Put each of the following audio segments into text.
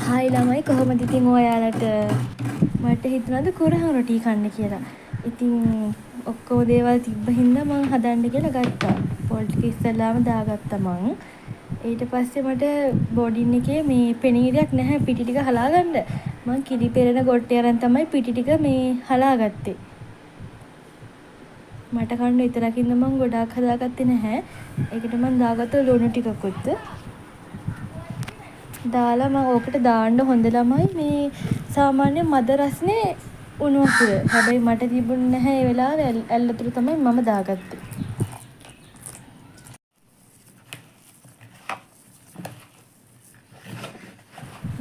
Hi ළමයි, කොහොමද ඉතින් ඔයාලට? මට හිතුණාද කුරහන් රොටි කන්න කියලා. ඉතින් ඔක්කොම දේවල් තිබ්බ හින්දා මං හදන්න කියලා ගත්තා. පොල් ටික ඉස්සෙල්ලාම දාගත්තා මං. ඊට පස්සේ මට බෝඩින් එකේ මේ පෙනීරයක් නැහැ පිටි ටික හලාගන්න. මං කිරි පෙරන ගොට්ටේ අරන් තමයි පිටි ටික මේ හලාගත්තේ. මට කන්න විතරක් හින්දා මං ගොඩාක් හදාගත්තේ නැහැ. ඒකට මං දාගත්තා ලුණු ටිකකුත්. දාලා මං ඕකට දාන්න හොඳ ළමයි මේ සාමාන්‍ය මද රස්නේ උණු වතුර. හැබැයි මට තිබුණේ නැහැ ඒ වෙලාවේ ඇල් වතුර තමයි මම දාගත්තේ.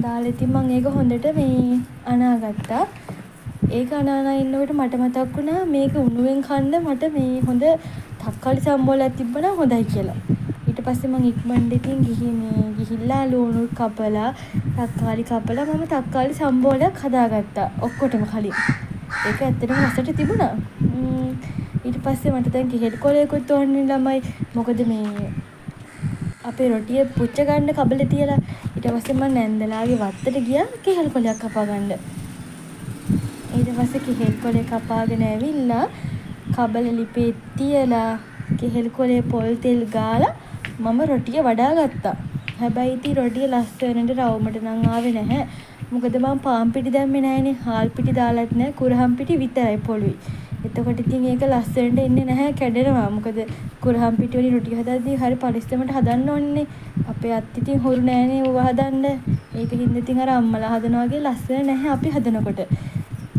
දාලා ඉතින් මං ඒක හොඳට මේ අනාගත්තා. ඒක අන අනා ඉන්නකොට මට මතක් වුණා මේක උණුවෙන් කන්න මට මේ හොඳ තක්කාලි සම්බෝලයක් තිබ්බනම් හොඳයි කියලා. ඊට පස්සේ මං ඉක්මනට ඉතින් ගිහින් මේ ගිහිල්ලා ලුණු කපලා තක්කාලි කපලා මම තක්කාලි සම්බෝලයක් හදාගත්තා ඔක්කොටම කලින්. ඒක ඇත්තටම රසට තිබුණා. ඊට පස්සේ මට දැන් කෙහෙල් කොලයකුත් ඕනේ ළමයි. මොකද මේ අපේ රොටිය පුච්ච ගන්න කබලේ තියලා. ඊට පස්සේ මං නැන්දලාගේ වත්තට ගියා කෙහෙල් කොලයක් කපා ගන්න. ඊට පස්සේ කෙහෙල් කොලේ කපාගෙන ඇවිල්ලා කබල ලිපේ තියලා කෙහෙල් කොලේ පොල් තෙල් ගාලා මම රොටිය වඩා ගත්තා. හැබැයි ඉතින් රොටිය ලස්සනට රවුමට නම් ආවේ නැහැ. මොකද මං පාන් පිටි දැම්මේ නෑනේ. හාල් පිටි දාලත් නෑ. කුරහන් පිටි විතරයි පොළුයි. එතකොට ඉතින් ඒක ලස්සනට එන්නේ නැහැ, කැඩෙනවා. මොකද කුරහන් පිටි වලින් රොටි හදද්දී හරි පරිස්සමට හදන්න ඕනේනේ. අපේ අත් ඉතින් හුරු නෑනේ ඌව හදන්න. ඒක හින්දා ඉතින් අර අම්මලා හදනවා වගේ ලස්සන නැහැ අපි හදනකොට.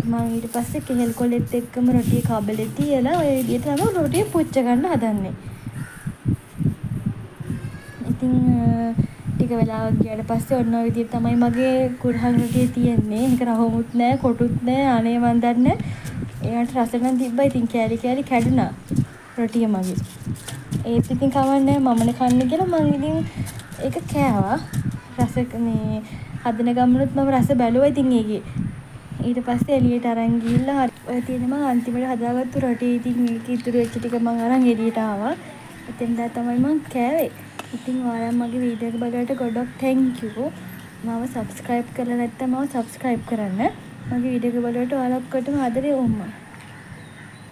මං ඊට පස්සේ කෙහෙල් කොලෙත් එක්කම රොටිය කබලේ තියලා ඔය විදිහට තමයි රොටිය පුච්ච ගන්න හදන්නේ. ඉතින් ටික වෙලාවක් ගියාට පස්සේ ඔන්න ඔය විදිහට තමයි මගේ කුරහන් රොටිය තියෙන්නේ. ඒක රහුමුත් නෑ, කොටුත් නෑ, අනේ මං දන්නේ නෑ. ඒවට රස නම් තිබ්බා. ඉතින් කෑලි කෑලි කැඩුනා රොටිය මගේ. ඒත් ඉතින් කමක් නෑ, මමනේ කන්නේ කියලා මං ඉතින් ඒක කෑවා. රස මේ හදන ගමනුත් මම රස බැලුවා ඉතින් ඒකේ. ඊට පස්සේ එළියට අරන් ගිහිල්ලා ඔය තියෙන මං අන්තිමට හදාගත්තු රොටිය. ඉතින් මේක ඉතුරු වෙච්ච ටික මං අරන් එළියට ආවා. එතෙන් දා තමයි මං කෑවේ. ඉතින් ඔයාලා මගේ වීඩියෝ එක බලුවට ගොඩක් thank you. මාව සබ්ස්ක්‍රයිබ් කරලා නැත්නම් මාව සබ්ස්ක්‍රයිබ් කරන්න. මගේ වීඩියෝ එක බලුවට ඔයාලා ඔක්කොටම ආදරේ උම්මා.